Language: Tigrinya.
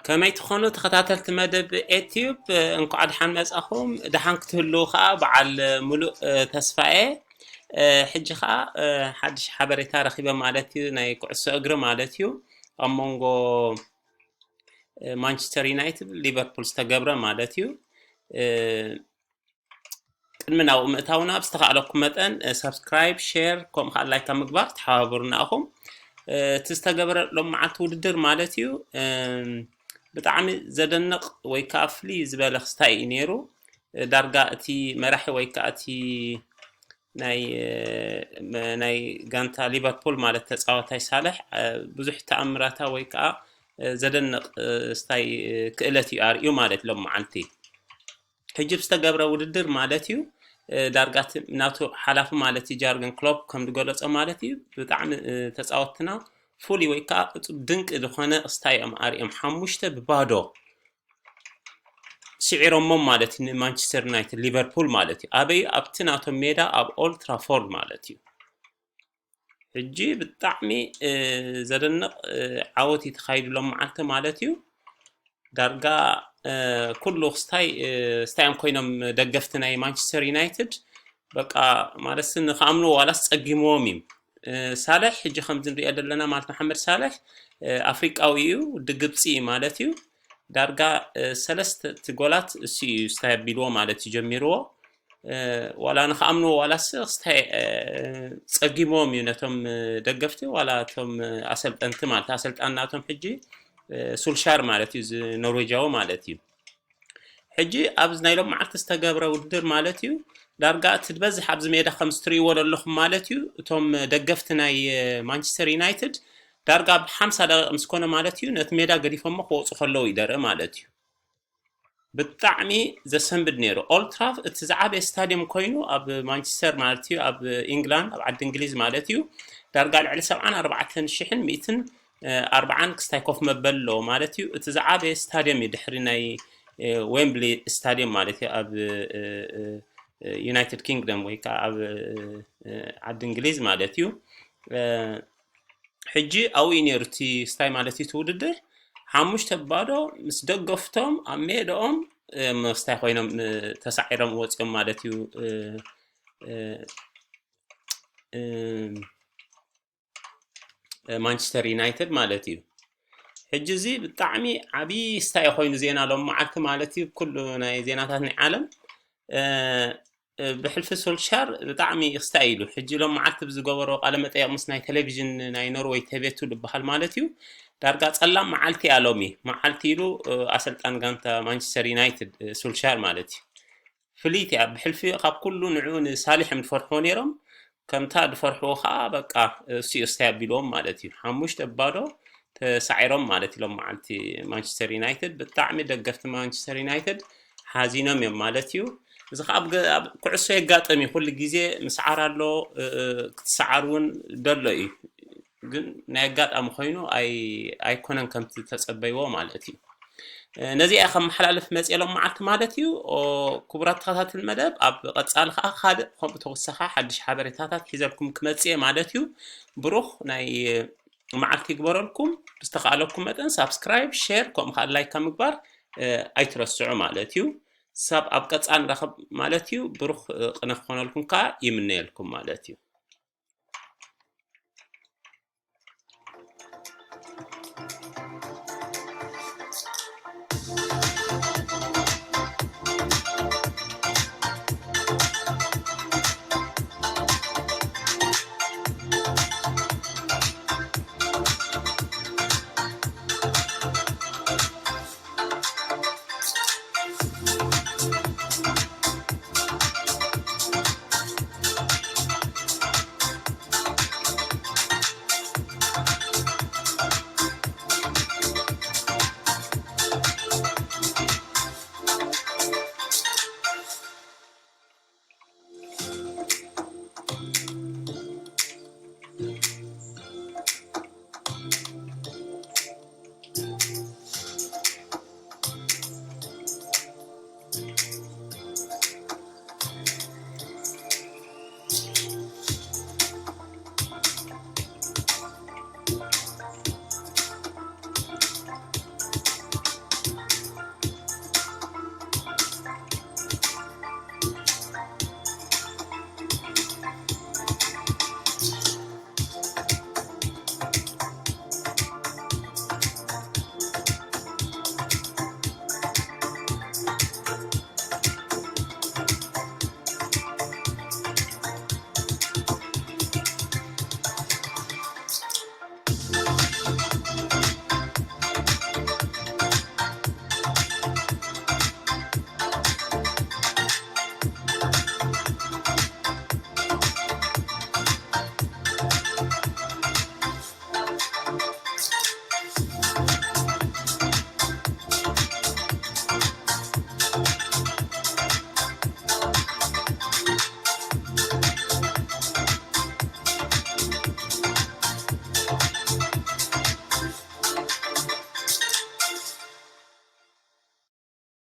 ከመይ ትኾኑ ተኸታተልቲ መደብ ኤትዩብ? እንኳዕ ደሓን መጻኹም። ደሓን ክትህልዉ ከኣ በዓል ሙሉእ ተስፋ እየ። ሕጂ ከኣ ሓድሽ ሓበሬታ ረኺበ ማለት እዩ፣ ናይ ኩዕሶ እግሪ ማለት እዩ፣ ኣብ መንጎ ማንቸስተር ዩናይትድ ሊቨርፑል ዝተገብረ ማለት እዩ። ቅድሚ ናብኡ ምእታውና ብዝተኻእለኩም መጠን ሳብስክራይብ፣ ሼር ከምኡ ከዓ ላይክ ኣብ ምግባር ተሓባበሩና ኢኹም። እቲ ዝተገበረ ሎም መዓልቲ ውድድር ማለት እዩ፣ ብጣዕሚ ዘደንቕ ወይ ከዓ ፍልይ ዝበለ ክስታይ እዩ ነይሩ። ዳርጋ እቲ መራሒ ወይ ከዓ እቲ ናይ ናይ ጋንታ ሊቨርፑል ማለት ተፃዋታይ ሳልሕ ብዙሕ ተኣምራታ ወይ ከዓ ዘደንቕ ስታይ ክእለት እዩ ኣርእዩ ማለት ሎም መዓልቲ። ሕጂ ብዝተገብረ ውድድር ማለት እዩ፣ ዳርጋ ናቱ ሓላፊ ማለት እዩ ጃርገን ክሎፕ ከም ዝገለጾ ማለት እዩ፣ ብጣዕሚ ተፃወትና ፍሉይ ወይ ከዓ እፁብ ድንቂ ዝኾነ ስታይ እዮም ኣርእዮም። ሓሙሽተ ብባዶ ስዒሮሞም ማለት እዩ ንማንቸስተር ዩናይትድ ሊቨርፑል ማለት እዩ። ኣበይ? ኣብቲ ናቶም ሜዳ ኣብ ኦልድ ትራፎርድ ማለት እዩ። ሕጂ ብጣዕሚ ዘደንቕ ዓወት እዩ ተኻይዱ ሎም መዓልቲ ማለት እዩ። ዳርጋ ኩሉ ክስታይ ስታዮም ኮይኖም ደገፍቲ ናይ ማንቸስተር ዩናይትድ በቃ ማለት ንክኣምኑ ዋላስ ጸጊምዎም እዩ። ሳልሕ ሕጂ ከምዚ ንሪኦ ዘለና ማለት መሓመድ ሳልሕ ኣፍሪቃዊ እዩ፣ ወዲ ግብፂ እዩ ማለት እዩ። ዳርጋ ሰለስተ እቲ ጎላት እሱ እዩ ስታይ ኣቢልዎ ማለት እዩ ጀሚርዎ። ዋላ ንክኣምንዎ ዋላ ስ ክስታይ ጸጊምዎም እዩ ነቶም ደገፍቲ ዋላ እቶም ኣሰልጠንቲ ማለት ኣሰልጣን ናቶም ሕጂ ሱልሻር ማለት እዩ፣ እዚ ኖርዌጃዊ ማለት እዩ። ሕጂ ኣብዚ ናይ ሎም መዓልቲ ዝተገብረ ውድድር ማለት እዩ ዳርጋ እቲ ዝበዝሕ ኣብዚ ሜዳ ከም ዝትርእይዎ ዘለኹም ማለት እዩ እቶም ደገፍቲ ናይ ማንቸስተር ዩናይትድ ዳርጋ ብ ሓምሳ ደቂቕ ምስ ኮነ ማለት እዩ ነቲ ሜዳ ገዲፎሞ ክወፁ ከለዉ እዩ ደርኢ ማለት እዩ። ብጣዕሚ ዘሰንብድ ነይሩ። ኦልትራፍ እቲ ዝዓበየ ስታድየም ኮይኑ ኣብ ማንቸስተር ማለት እዩ ኣብ ኢንግላንድ ኣብ ዓዲ እንግሊዝ ማለት እዩ ዳርጋ ልዕሊ ሰብዓን ኣርባዕተን ሽሕን ሚእትን ኣርባዓን ክስታይ ኮፍ መበል ኣለዎ ማለት እዩ። እቲ ዝዓበየ ስታድየም እዩ ድሕሪ ናይ ዌምብሊ ስታድየም ማለት እዩ ኣብ ዩናይትድ ኪንግደም ወይ ከዓ ኣብ ዓዲ እንግሊዝ ማለት እዩ። ሕጂ ኣብኡ እዩ ነይሩ እቲ ስታይ ማለት እዩ እቲ ውድድር ሓሙሽተ ባዶ ምስ ደገፍቶም ኣብ ሜዳኦም ስታይ ኮይኖም ተሳዒሮም ወፂኦም ማለት እዩ። ማንቸስተር ዩናይትድ ማለት እዩ። ሕጂ እዚ ብጣዕሚ ዓብዪ ስታይ ኮይኑ ዜና ሎም መዓልቲ ማለት እዩ ኩሉ ናይ ዜናታት ናይ ዓለም ብሕልፊ ሶልሻር ብጣዕሚ ክስታይ ኢሉ ሕጂ ሎም መዓልቲ ብዝገበሮ ቃለ መጠየቕ ምስ ናይ ቴሌቪዥን ናይ ኖርወይ ቴቤቱ ዝበሃል ማለት እዩ ዳርጋ ፀላም መዓልቲ እያ ሎሚ መዓልቲ ኢሉ ኣሰልጣን ጋንታ ማንቸስተር ዩናይትድ ሶልሻር ማለት እዩ። ፍልይቲ እያ ብሕልፊ ካብ ኩሉ ንዕኡ ንሳሊሕ እዮም ዝፈርሕዎ ነይሮም። ከምታ ዝፈርሕዎ ከዓ በቃ እሱ እዩ ስታይ ኣቢልዎም ማለት እዩ። ሓሙሽተ ባዶ ተሳዒሮም ማለት ኢሎም መዓልቲ ማንቸስተር ዩናይትድ ብጣዕሚ ደገፍቲ ማንቸስተር ዩናይትድ ሓዚኖም እዮም ማለት እዩ። እዚ ከዓ ኣብ ኩዕሶ የጋጥም እዩ ኩሉ ግዜ ምስዓር ኣሎ ክትሰዓር እውን ደሎ እዩ። ግን ናይ ኣጋጣሚ ኮይኑ ኣይኮነን ከምቲ ተፀበይዎ ማለት እዩ። ነዚኣ ከመሓላልፍ መፅኤ ሎም መዓልቲ ማለት እዩ። ክቡራት ተኸታተል መደብ ኣብ ቀፃሊ ከዓ ካልእ ከምኡ ተወሰኻ ሓድሽ ሓበሬታታት ሒዘልኩም ክመፅእ ማለት እዩ። ብሩኽ ናይ መዓልቲ ይግበረልኩም። ብዝተኻእለኩም መጠን ሳብስክራይብ ሼር ከምኡ ከዓ ላይክ ካብ ምግባር ኣይትረስዑ ማለት እዩ። ሳብ ኣብ ቀፃሊ ንራኸብ ማለት እዩ። ብሩኽ ቅነ ክኾነልኩም ከዓ ይምነየልኩም ማለት እዩ።